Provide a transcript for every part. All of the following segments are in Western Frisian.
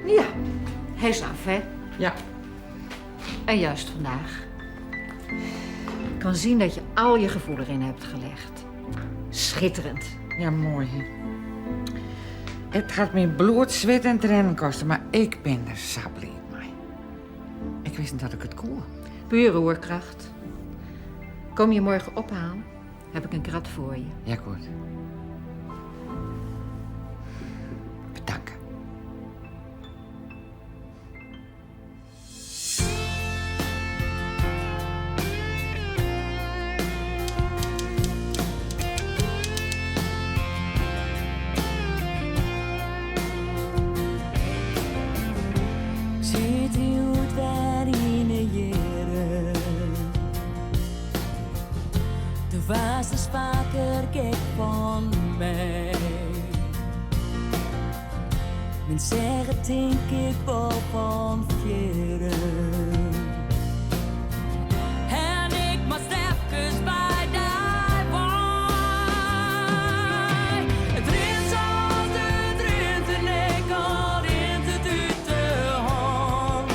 Ja, hij is af, hè? Ja. En juist vandaag. Ik kan zien dat je al je gevoel erin hebt gelegd. Schitterend. Ja, mooi, hè? Het gaat me bloed, zweet en tranen kosten, maar ik ben er zo blij mee. Ik wist niet dat ik het kon. Pure oerkracht. Kom je morgen ophalen? Heb ik een krat voor je. Ja, goed. Bedankt. Sit hjoed wer yn 'e jierren. Do waardst ris faker gek fan my. Men seach it tink ik wol fan fierren. En ik moast efkes by dy wei. It rint sa't it rint en ek al rint it út de hân.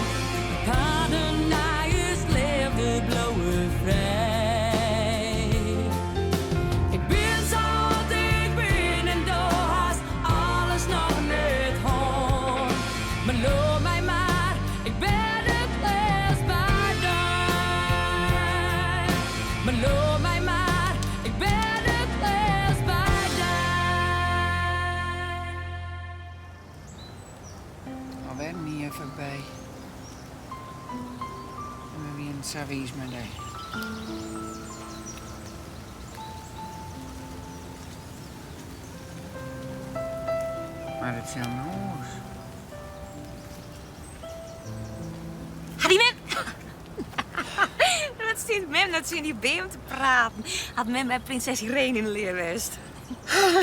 De paden nei ús leafde bliuwe frij. Ik bin sa't ik bin en do hast alles noch net hân. Mar leau my mar, ik bin it leafst by dy. Mar leau my mar, ik bin it leafst by dy. Alwer in jier foarby. En we wienen sa wiis mei dy. Mar it sil no oars. Hat dy mem. Wat stiet mem no tsjin dy beam te praten? Hat mem by prinses Irene yn de lear west?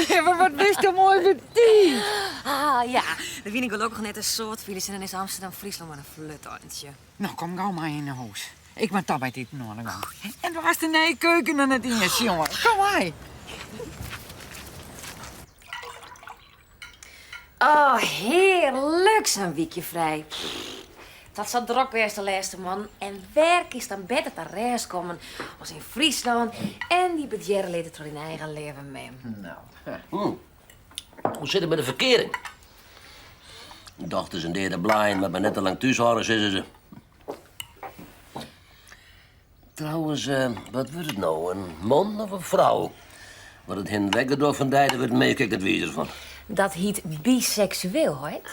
Ja, mar wat bist do moai betiid. Ah, ja, der wiene gelokkich net in soad files en dan is Amsterdam-Fryslân mar in flut eintsje. No, kom gau mei yn 'e hûs. Ik moat toch by it iten oan 'e gong. En do hast de nije keuken noch net iens, jonge. Kom mei. Oh, hearlik sa'n wykje frij. It hat sa drok west de lêste moannen. En wêr kinst dan better ta rêst komme as yn Fryslân en dy bedjerre litte troch dyn eigen leave mem. No. Hoe sit it mei de ferkearing? Dochter is in deade blaaien, moat mar net te lang thús hâlde, sizze se. Trouwens, wat wurdt it no, in man of in frou? Wat it hin en wer gedoch fan dy, dêr wurdt in minsk ek net wizer fan. Dat hyt biseksueel, heit.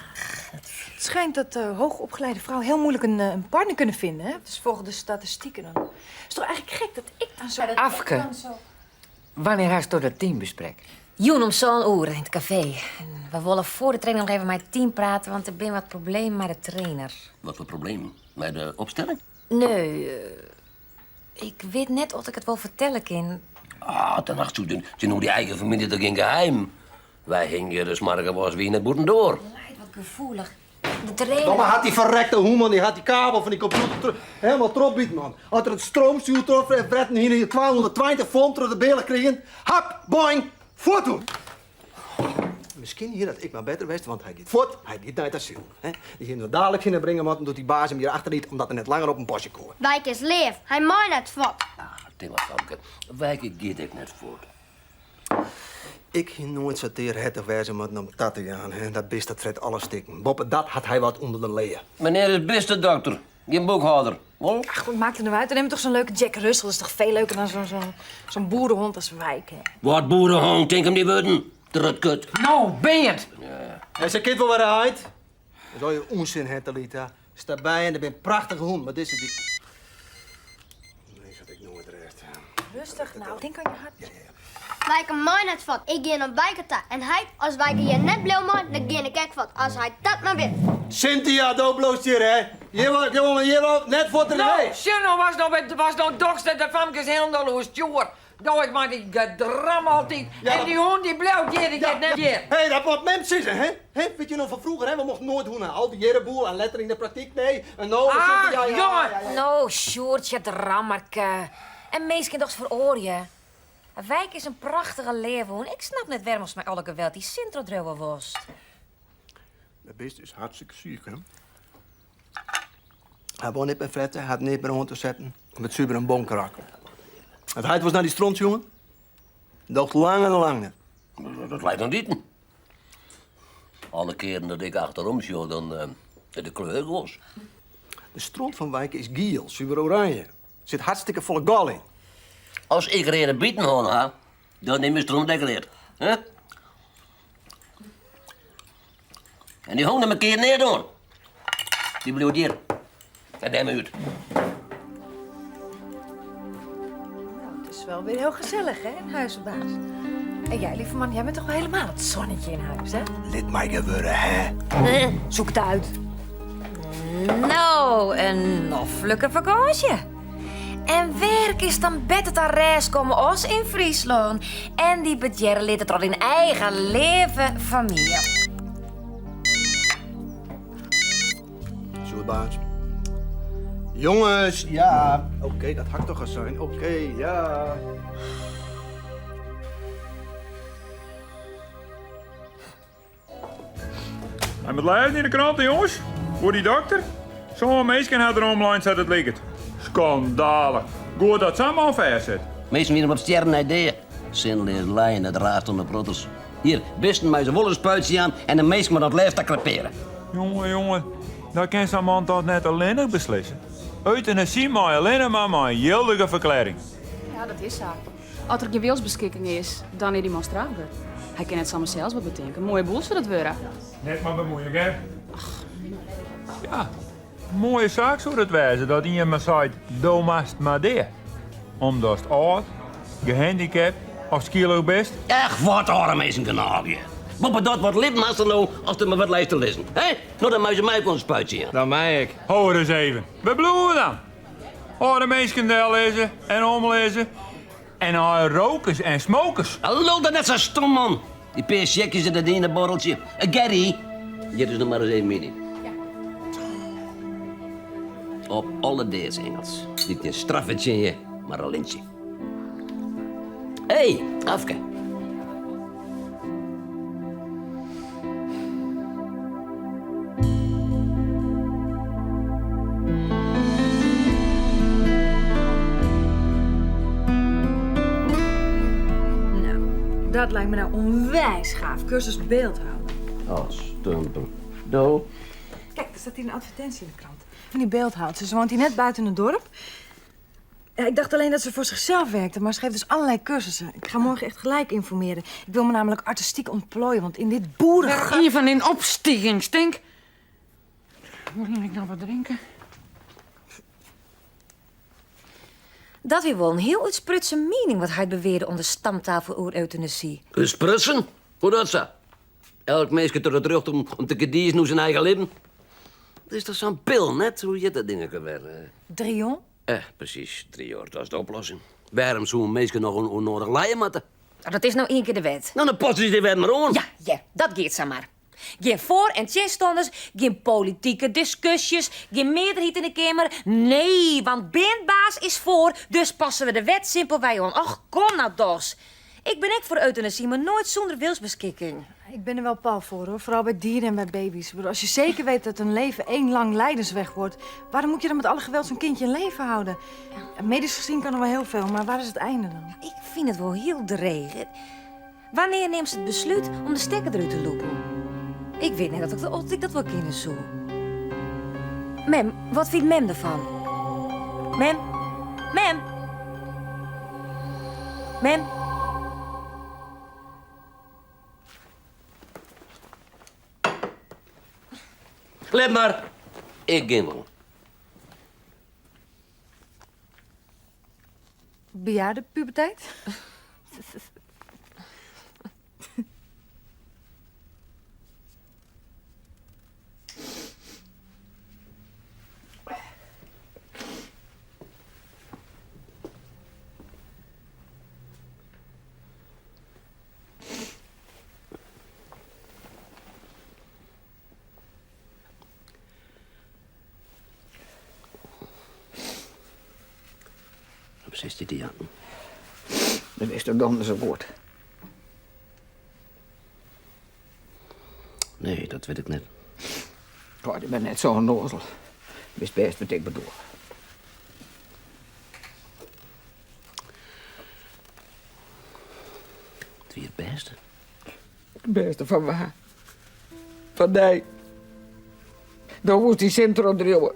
Het schijnt dat hoogopgeleide vrouwen heel moeilijk een, een partner kunnen vinden. Hè? Dus volgens de statistieken dan. Is toch eigenlijk gek dat ik dan zo... Afke, wannear hast do dat teambesprek? Jûn om sân oere yn it kafee. En we wolle foar de training noch even mei it team prate, want der binne wat problemen mei de trainer. Wat foar problemen? Mei de opstelling? Nee, ik wit net oft ik it wol fertelle kin. Ah, ten acht tsjinoer dy eigen famylje toch gjin geheim. Wy hingje hjir de smoarge was wie net bûtendoar. Leit wat gefoelich. De trainer. Domme hat dy ferrekte hûn, man, dy hat dy kabel fan dy kompjûter helemaal trochbiten, man. As er it stroomstjoer trochfretten hie, hie er 220 volt troch de bealch krigen. Hap, boing, fuort toen. Miskien hie dat ek mar better west, want hy giet fuort, hy giet nei it asyl. Dy hiene we daliks hinne bringe moatten doe't dy baas him hjir achterliet omdat er net langer op in postje koe. Wijk is leaf, hy mei net fuort. Ah, Timmer famke, Wijk giet ek net fuort. Ik hie noait sa tearhertich wêze moatten om ta te jaan, hè. Dat bist dat fret alle stikken. Boppedat hat hy wat ûnder de lea. Menear is bistedokter, gjin boekhâlder. Wol? Ach, wat maakt het nou uit? Dan nemen we toch zo'n leuke Jack Russell. Dat is toch veel leuker dan zo'n zo'n zo'n boerenhond als Wijk, hè? Wat boerenhond, tink om dy wurden. Trutkut. No, Beant! Hy sei kind wol wer heit. Dat is allegear ûnsin, hè, Talitha. Sta by en dat binne prachtige hûnen, mar dizze dy. Nee, hat ek noait rêst. Rêstich nou, tink oan je hart. Ja, ja, ja. Wijk mei net fuort, ik gean nei Wijk ta. En heit, as Wijk hjir net bliuwe mei, dan gean ik ek fuort, as hy dat mar wit. Cynthia, do bliuwst hjir, hè? Hjir wol, hjir wol, hjir wol, net fuort der, No, nee. sjoch no, watst no, watst no dochst dat de famkes hielendal oerstjoer. Do ek mei dy gedram altyd. Ja. En dy hûn dy bliuwt hjir, dy giet net hjir. Hé, dat moat mem sizze, hè? Hè, wit je noch fan froeger, hè? We mochten noait hûnen ha. Al dy jierrenboel en letter yn de praktyk, nee. En no, we Ah, sitte, ja, ja, jonge. ja, ja. No, Sjoerdsje, drammerke. En minsken dochs feroarje. Wijk is in prachtige leave hûn. Ik snap net wêrom ast mei alle geweld dy sint troch driuwe wolst. Dat bist is hartstikke siik, hè? Hy wol net mear frette, hat neat mear oan te setten. Om it suver in bonkarakter. It heit was nei dy stront sjoen. Doocht lang en lang net. Dat leit oan it iten. Alle kearen dat ik achterom sjoch, dan is de kleur oars. De stront fan Wijke is giel, suver oranje. Sit hartstikke folle gal yn. As ik reade biten hân ha, dan nim ik stront ek read. Hè? En dy hong der in kear neat oan. Dy bliuwt hjir. En dêrmei út. Nou, het is wel weer heel gezellig, hè, in Huizenbaas. En jij, lieve man, jij bent toch wel helemaal het zonnetje in huis, hè? Lit my gewurde, hè? Zoek het uit. No, in noflike fakânsje. En wêr kinst dan better ta rêst komme as yn Fryslân? En dy bedjerre litte troch dyn eigen leave famylje. Sjoerd baas. Jongens, ja. Oké, dat ha ik toch al sein. Oké, ja. Hy moat lêzen yn de krante, jonges. Oer dy dokter. Sân minsken hat er omlein sa't it liket. Skandalich. Goed dat sa'n man fêstsit. Minsken wiene op stjerren nei dea. Sinleas lijen, it raast oan de protters. Hjir, bisten meie se wol in spuitsje jaan en de minsken moatte it leafst ta krepeare. Jonge, jonge, dat kin sa'n man toch net allinnich beslisse? Eutanasy mei allinne mar mei in jildige ferklearring. Ja, dat is sa. As der gjin wilsbeskikking is, dan is dy man strafber. Hy kin net samar sels wat betinke. Moaie boel soe dat wurde. Net mei bemuoie, Ger. Ja, moaie saak soe dat wêze, dat ien mar seit, do moatst mar dea. Omdatst âld, gehandikapt of skielich bist. Echt wat âlde minsken genôch, ja. Boppedat, wat libben hast der no as der mar wat leist te lizzen, hè? No, dan meie se my ek wol in spuitsje jaan. Dan mei ik. Ho ris even, wêr bliuwe we dan? Âlde minsken dellizze en omlizze en nei rokers en smokers. Lul dan net sa stom, man. Dy pear sjekjes en dat iene borreltsje. Gerry, hjir is noch mar ris even myn. Op alle deadsingels dy't gjin straf fertsjinje, mar in lintsje. Hey, Afke. Nou, dat lijkt me nou onwijs gaaf. Cursus beeldhouden. Oh, stumper. Do. Kijk, er staat hier een advertentie in de krant. Van die beeldhoudster. Ze woont hier net buiten het dorp. Ja, ik dacht alleen dat ze voor zichzelf werkte, maar ze geeft dus allerlei cursussen. Ik ga morgen echt gelijk informeren. Ik wil me namelijk artistiek ontplooien, want in dit boerengat... Ien fan dyn opstigings, tink. Moet ik nou wat drinken? Dat wie wol in hiel útsprutsen miening wat hy bewearde oan de stamtafel oer eutanasy. Útsprutsen? Hoe dat sa? Elk minske hat it rjocht om te kediezen oer syn eigen libben. Dat is toch sa'n pil, net? Hoe hjit dat ding ek alwer? Drion? Presys, Drion, dat is de oplossing. Wêrom soe in minske noch ûnnoadich lije moatte? No, dat is no ien kear de wet. No, dan passe se dy wet mar oan. Ja, hear, dat giet samar. Gjin foar- en tsjinstanners, gjin politike diskusjes, gjin mearderheid yn de Keamer. Nee, want Beant-baas is foar, dus passe we de wet simpelwei oan. Och, kom no dochs. Ik bin ek foar eutanasy, mar noait sûnder wilsbeskikking. Ik ben er wel pal voor, hoor. Vooral bij dieren en bij baby's. Ik bedoel, als je zeker weet dat een leven één lang lijdensweg wordt... waarom moet je dan met alle geweld zo'n kindje in leven houden? Ja, medisch gezien kan er wel heel veel, maar waar is het einde dan? Ik fyn it wol hiel dreech. Wannear nimst it beslút om de stekker derút te lûken? Ik wit net oft ik dat wol kinne soe. Mem, wat fynt mem derfan? Mem? Mem? Mem? Lit mar, ik gean wol. Bejaardepuberteit? Op 16 te janken. Dat is toch donders goed. Nee, dat wit ik net. Goh, dy bin net sa ûnnoazel. Witst bêst wat ik bedoel. It wie it bêste. It bêste foar wa? Foar dy. Do woest dy sin trochdriuwe.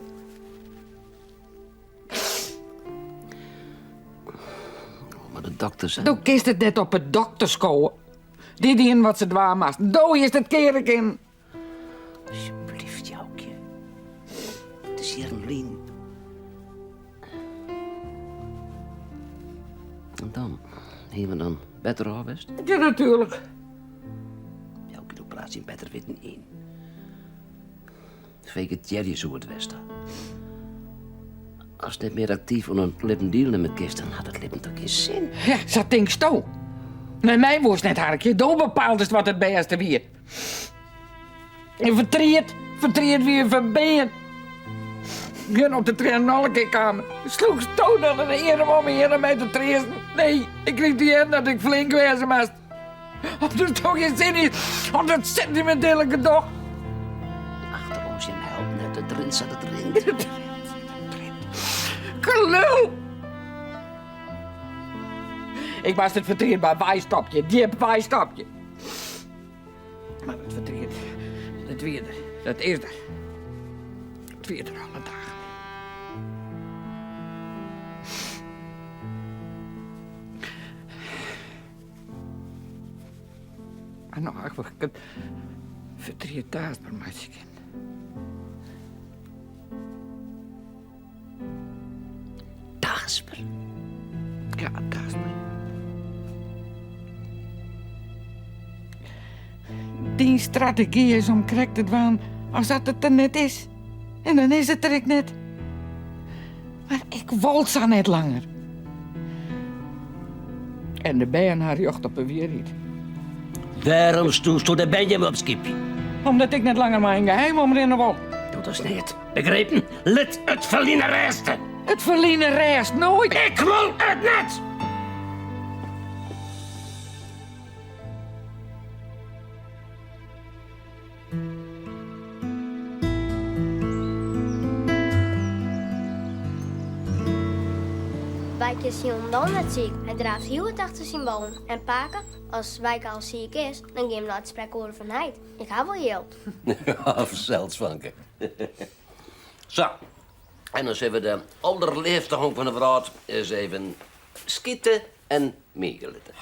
Mar de dokter sei... Do kinst it net op 'e dokter skowe. Dy dienen wat se dwaan moasten. Do hiest it keare kinnen. Alsjeblieft, Joukje. It is jierren lyn. En dan? Hiene we dan better ôf west? Ja, natuerlik. Joukje, do praatst dyn better witten yn. Fegetearje soe it west ha. Ast net mear aktyf oan it libben dielnimme kinst, dan hat it libben toch gjin sin? Ja, sa tinksto. Nei my woest net harkje. Do bepaaldest wat it bêste wie. En fertriet, fertriet wie ferbean. Gjin op de triennen alle kear kamen. Sloechsto dan in earm om my hinne om my te treasten? Nee, ik krige te hearren dat ik flink wêze moast. Omdatst toch gjin sin hiest oan dat sentimintele gedoch. Achterom sjen helpt net, it rint sa't it rint. It rint sa't it rint. Gelul! Ik moast it fertriet mar weistopje, djip weistopje. Mar it fertriet, dat wie der, dat is der. It wie der alle dagen. Mar no ha ik it fertriet taastber meitsje kinnen. Taastber? Ja, taastber. Dyn strategy is om krekt te dwaan as dat it der net is. En dan is it der ek net. Mar ik wol sa net langer. En de bern ha rjocht op 'e wierheid. Wêrom stjoersto de bern jim opskypje? Omdat ik net langer mei in geheim omrinne wol. Do dochst neat. Begrepen? Lit it ferline rêste. It ferline rêst noait. Ik wol it net! Wijke is hielendal net siik. Hy draaft hiel hurd achter syn ballen. En pake, as Wijke al siik is, dan gean we nei it sprekoere fan heit. Ik ha wol jild. Ja, fansels, fanke. Sa, en dan sille we de alderleafste honk fan de wrâld ris even skite en miege litte.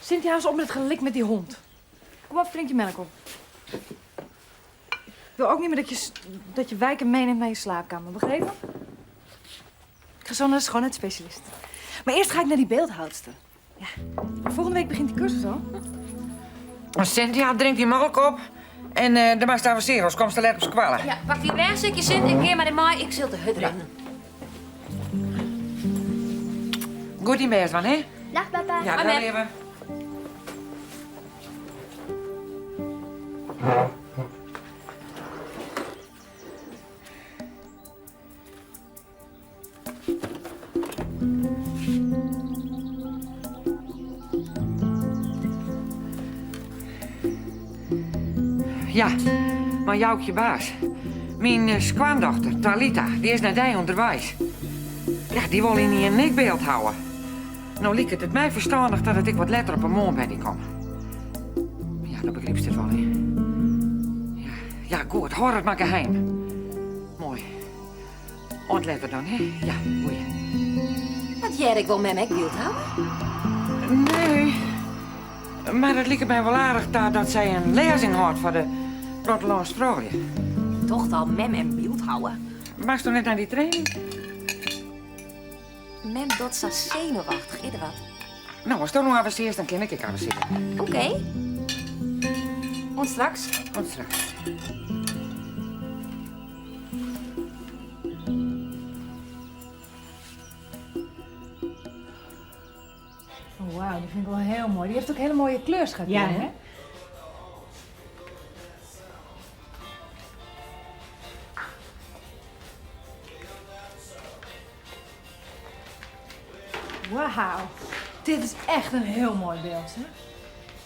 Cynthia, hou eens op met het gelik met die hond. Kom op, drink je melk op. Ik wil ook niet meer dat je, dat je Wijke meeneemt naar je slaapkamer, begrepen? Ik ga zo naar de schoonheidsspecialist. Maar eerst ga ik naar die beeldhoudster. Ja. Volgende week begint die cursus al. Cynthia, drink die melk op. En uh, dan moatst avensearje, oars komst te let op skoalle. Ja, pak dy rêchsekjes Sint, ik gean mei dy mei, ik sil te hurd rinnen. Goed dyn bêst dwaan, hè? Dag, papa. Ja, Hoi, dag mem. leave. Ja, mar Joukje baas. Myn eh, skoandochter, Talita, dy is nei dy ûnderweis. Ja, dy wol ynienen ek byldhouwe. No liket it my ferstannich dat ik wat letter op 'e moarn by dy kom. Ja, dan begrypst it wol, hè? Ja, ja, goed, hâld it mar geheim. Moai. Oant letter dan, hè? Ja, goeie. Wat hear ik, wol mem ek byldhouwe? Nee, mar it liket my wol aardich ta dat sy in lêzing hâldt foar de plattelânske froulju. Docht al mem en byldhouwe. Moatsto net nei dy training? Mem docht sa senuwachtich, is der wat? No, ast do no avensearrest, dan kin ik ek avensearje. Oké. Oant straks. Oant straks. Oh, wauw, die vind ik wel heel mooi. Die heeft ook hele mooie kleurschakering, Ja, hè? hè? Wauw, dit is echt een heel mooi beeld, hè?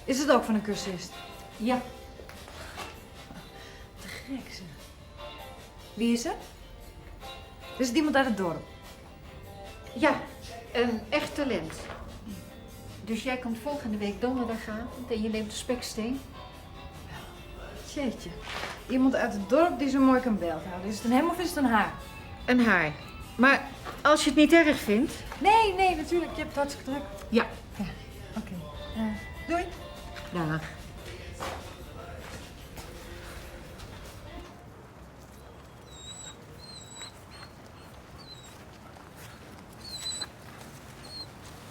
Is het ook van een cursist? Ja. Gek zeg. Wie is het? Is het iemand uit het dorp? Ja, een echt talent. Dus jij komt volgende week donderdagavond en je neemt de speksteen? Jeetje. Iemand uit het dorp die zo mooi kan beeldhouden. Is het een hem of is het een haar? Een haar. Maar als je het niet erg vindt. Nee, nee, natuurlijk. Je hebt het hartstikke druk. Ja. Ja, oké. Doei. Dag.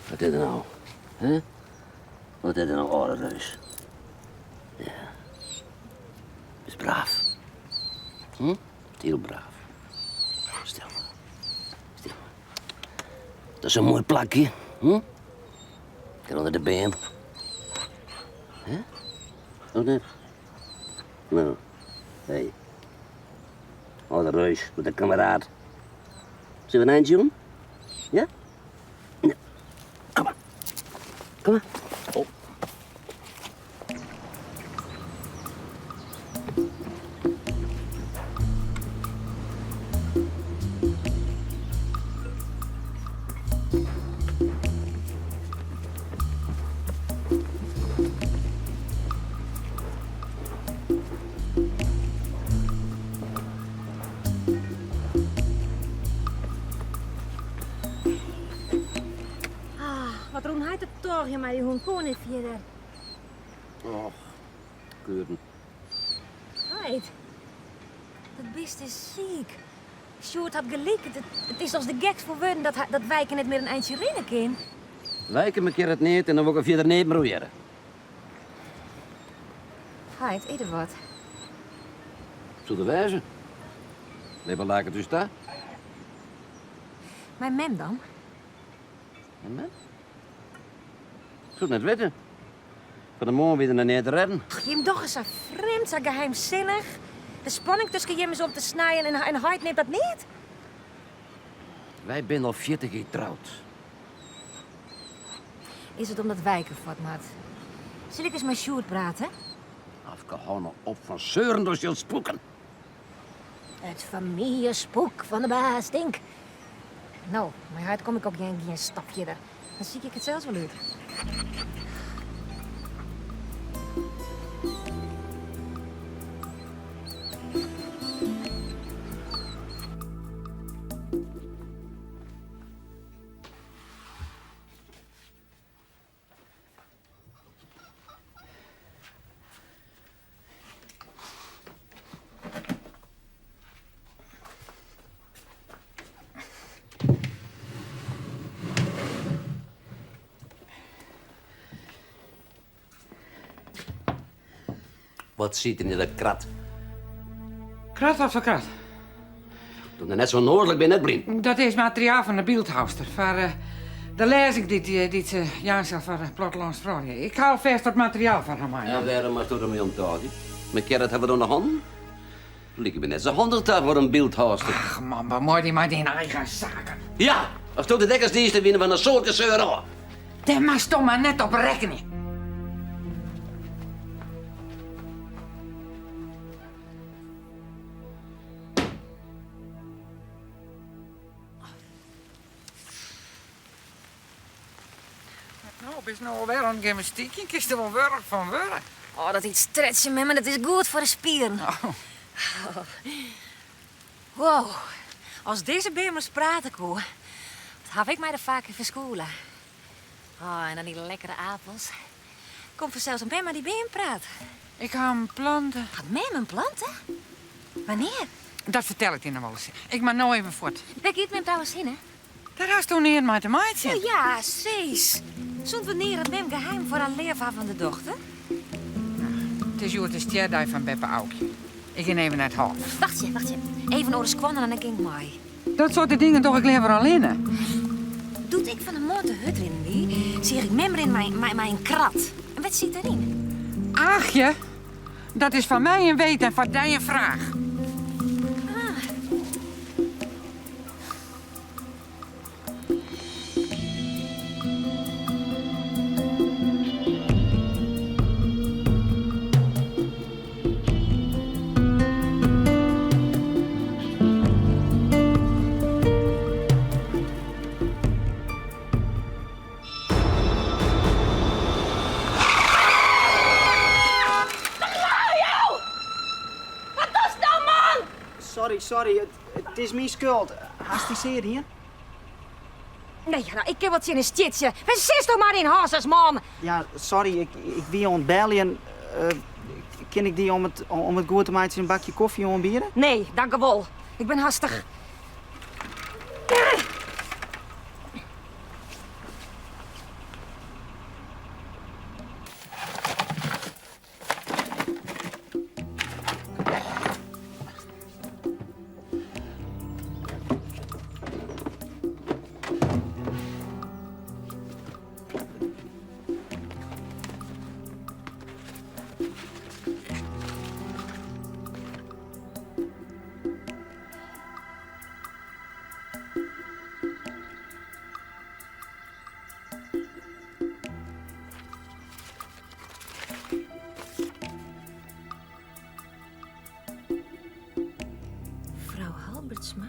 Wat is er nou? Hè? Wat is er nou, oude reus? Ja. Is braaf. Heel braaf. Stil maar. Stil maar. Dat is een mooi plakje. Kan onder de been. Hè? Of niet? Nou, hé. Hey. Oude reus met een kameraad. Zullen we een eindje doen? Ja? Ja. Kom maar. Kom maar. Oh. Ah, wat rûn hy te tôgjen mei dy hûn koe net fierder. Och, keuren. Heit, dat bist is siik. Sjoerd hat gelyk. It is as de geks foar wurden dat dat Wijke net mear in eintsje rinne kin. Wijke me keer it net en dan wol ik fierder neat mear oer hearre. Heit, is der wat? Soe der wêze. Lit laket ús ta. Mei mem dan? Mei mem? Ik soe it net witte. Fan 'e moarn wie der noch neat te redden. Och, jim dogge sa frjemd, sa geheimsinnich. De spanning tusken jim is om te snijen en heit nimt dat net. Wy binne al 40 jier troud. Is it omdat Wijke fuort moat? Sil ik ris mei Sjoerd prate? Afke, hou no op fan seuren, do silst spoeken. It famyljespoek fan de baas, tink. No, mei heit kom ik ook gjin stap fierder. Dan sykje ik it sels wol út. Wat sit der yn dat krat? Krat wat foar krat? Doe no net sa ûnnoazel, ik bin net blyn. Dat is materiaal fan de byldhouster foar eh, de lêzing dy't se jaan sil foar de plattelânsfroulju. Ik ha alfêst wat materiaal foar har mei. En wêrom moatst do dermei omtôgje? Mei dat hawwe we oan de hannen. Liket my net sa handich ta foar in byldhouster. Ach man, bemuoi dy mei dyn eigen saken. Ja, asto de dekkers diest, dan wiene we in soad geseur ôf. Dêr moatsto mar net op rekkenje. No, bist no alwer oan it gymnastykjen? Kinst der wol wurch fan wurde. Oh, dat hjit stretchen, memme, dat is goed foar de spieren. Oh. Wow, as dizze beam ris prate koe, wat haw ik my der faak yn ferskûle. Oh, en dan dy lekkere apels. Komt fansels om't mem mei dy beam praat. Ik ha him plante. Hat mem him plante? Wannear? Dat fertel ik dy noch wolris. Ik moat no even fuort. Wêr giet mem trouwens hinne? Dêr hasto neat mei te meitsjen. No ja, sis. Sûnt wannear hat mem geheim foar har leafhawwende dochter? It is hjoed de stjerdei fan beppe Aukje. Ik gean even nei it hôf. Wachtsje, wachtsje. Even oare skuon oan en dan gean ik mei. Dat soarte dingen doch ik leaver allinne. Doe't ik fan 'e moarn te hurdrinnen wie, seach ik mem rinnen mei in krat. En wat siet deryn? Aagje, dat is foar my in weet en foar dy in fraach. sorry. It is myn skuld. Hast dy sear dien? Nee, nou, ik kin wol tsjin in stjitsje. Wêr sitsto mar yn hoazes, man? Ja, sorry, ik, ik wie oan it beljen. Kin ik dy om it, om it goed te meitsjen in bakje kofje oanbiede? Nee, dankewol. Ik bin hastich. Frou Halbertsma?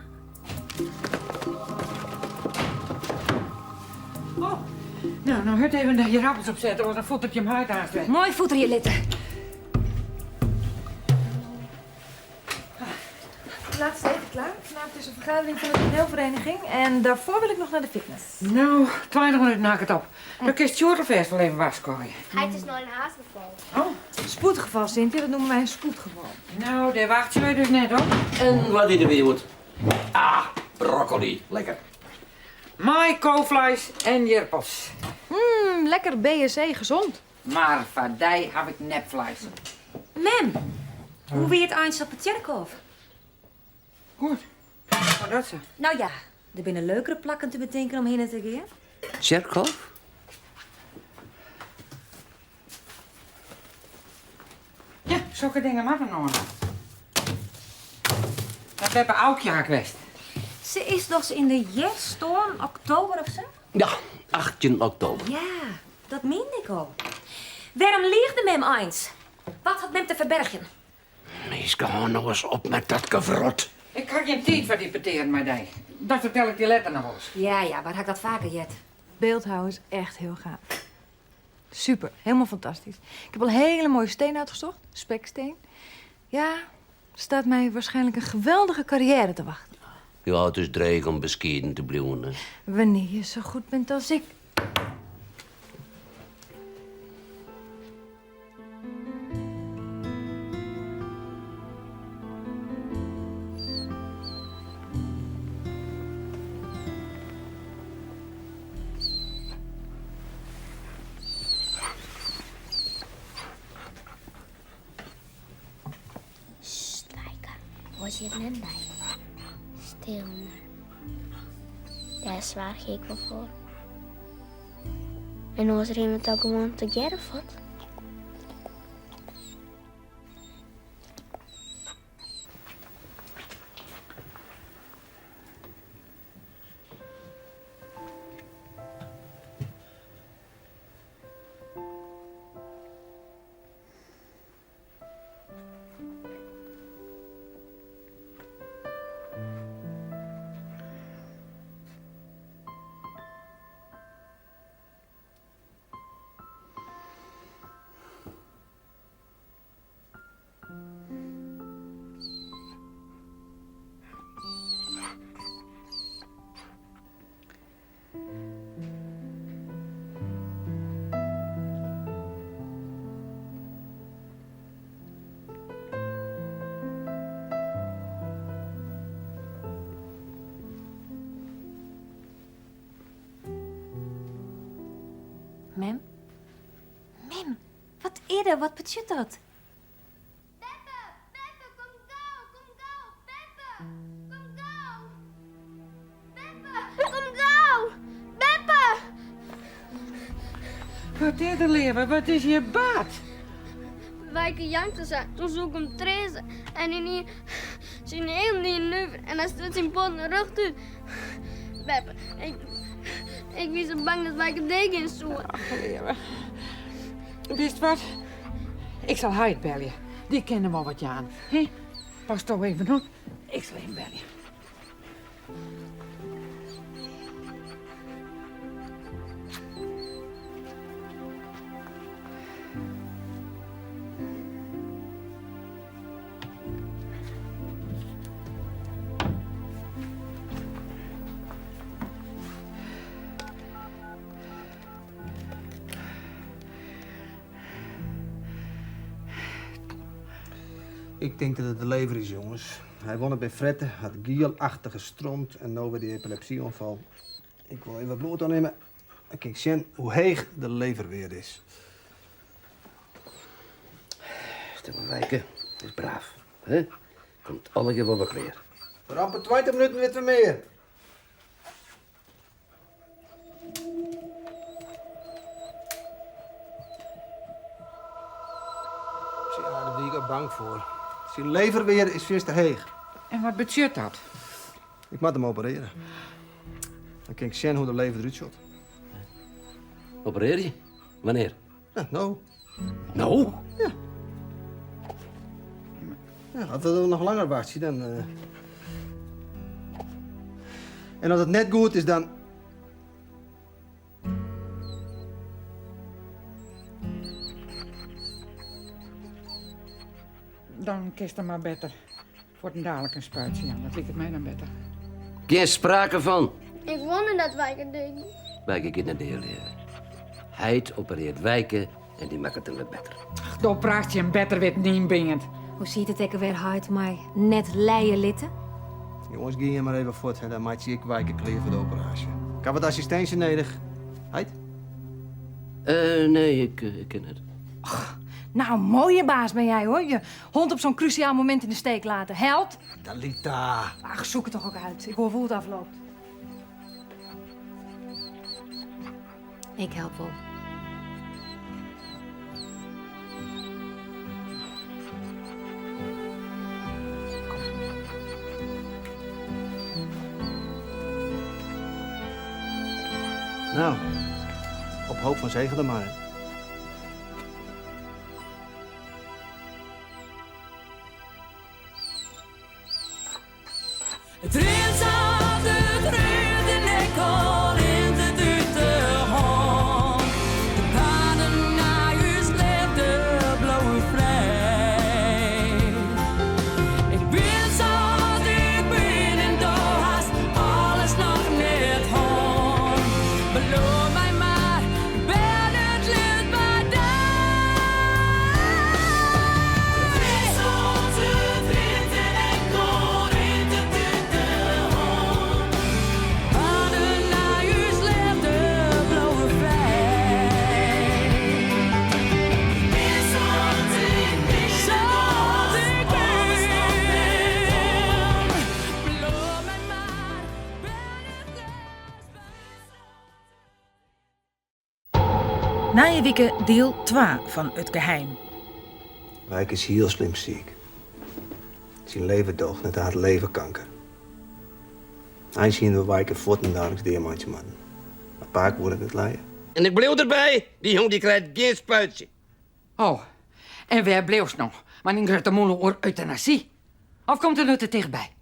Oh, no, no hurd even de rappels opsette, want dan foeteret jim heit aanst wer. Moai foeterje litte. Laatste even klaar. Vanavond is een vergadering van de toneelvereniging en daarvoor wil ik nog naar de fitness. No, 20 minuten hak it op. Dan kinst Sjoerd alfêst wol even warskôgje. Heit is nei in haastgefal. Oh. Spoedgeval, Cynthia, dat noemen wij een spoedgeval. No, dêr wachtsje wy dus net op. En wat ite wy hjoed? Ah, broccoli. Lekker. Mei koofleis en jirpels. Mmm, lekker BSE gezond. Mar foar dy haw ik nepfleis. Mem, hoe wie it eins op it tsjerkhôf? Goed. Oh, dat sa. No ja, der binne leukere plakken te betinken om hinne te gean. Tsjerkhôf? Ja, sokke dingen moatte no noch. Nei beppe Aukje ha ik west. Se is dochs yn de hjerst stoarn, oktober of sa? Ja, 18 oktober. Ja, dat miende ik al. Wêrom liigde mem eins? Wat hat mem te ferbergjen? Minske, hâld no ris op met dat gewrot. Ik ha gjin tiid foar dy petearen mei dy. Dat fertel ik dy letter noch wolris. Ja, ja, waar ha ik dat faker heard? Beeldhouwen is echt heel gaaf. Super, helemaal fantastisch. Ik heb al hele mooie stenen uitgezocht, speksteen. Ja, er staat mij waarschijnlijk een geweldige carrière te wachten. Ja, it is dreech om beskieden te bliuwen, hè. Wanneer je zo goed bent als ik. Sst, Wijke, oars heart mem dy. Stil mar. Dêr soargje ik wol foar. En oars rinne we toch gewoan tegearre fuort? Mem? Mem, wat is der? Wat betsjut dat? Beppe, Beppe, kom gau, kom gau, Beppe, kom gau. Beppe, kom gau, Beppe. Wat is der, leave? Wat is hjir bard? Wijke jankte sa, doe soe ik him treaste. En ynienen syn eagen dienen nuver en hy stuts syn poaten rjochtút. Beppe, ik, ik wie sa bang dat Wijke deagean soe. Ach, leave. Witst wat? Ik sil heit belje. Dy kin him wol wat jaan. Hè? Pas do even op. Ik sil even belje. Ik tink dat it de lever is, jonges. Hy wol net by frette, hat gielachtige stront en no wer dy epilepsy-oanfal. Ik wol even wat bloed ôfnimme. Dan kin ik sjen hoe heech de leverwearde is. Stil mar, Wijke. Is braaf. Hè? Komt allegear wol wer klear. Oer amper 20 minuten witte we mear. Ja, dêr wie ik al bang foar. Syn leverwearde is fierste heech. En wat betsjut dat? Ik moat him operearje. Dan kin ik sjen hoe't de lever derút sjocht. Operearje? Wannear? Ja, no. No? Ja. Ja, as we noch langer wachtsje, dan. En as it net goed is, dan. Dan kinst der mar better fuortendalik in spuitsje jaan. Dat liket my dan better. Gjin sprake fan. Ik wol net dat Wijke dea. Wijke giet net dea, leave. Heit operearret Wijke en dy makket him wer better. Ach, do praatst tsjin better witten yn, Beant. Hoe siet it ek alwer, heit, mei net lije litte? Jonges, gean jim mar even fuort, dan meitsje ik Wijke klear foar de operaasje. Ik ha wat assistinsje nedich. Heit? Nee, ik kin net. Nou, moaie baas ben jij hoor. Je hond op zo'n cruciaal moment in de steek laten. Held. Talita. Ach, zoek het toch ook uit. Ik hoor hoe het afloopt. Ik help wol. Nou, op hoop van zegen dan maar. It rint sa't it rint en ek al rint it út de hân. De paden nei ús leafde bliuwe frij. Ik bin sa't ik bin en do hast alles noch net hân. Beloof my mar, ik ben it leafst by dy. It rint sa't it rint en ek al rint it út de hân. Paden nei ús leafde bliuwe frij. Ik bin sa't ik bin, sa't ik bin. Beloof my mar, ben it leafst by Nije wike diel 2 fan It Geheim. Wijke is hiel slim siik. Syn lever doocht net, hy hat leverkanker. Eins hiene we Wijke fuortendaliks deameitsje moatten. Mar pake woe dat net lije. En ik bliuw derby, dy jong dy krijt gjin spuitsje. Oh, en wêr bliuwst no mei dyn grutte mûle oer eutanasy? Of komt it no te tichtby?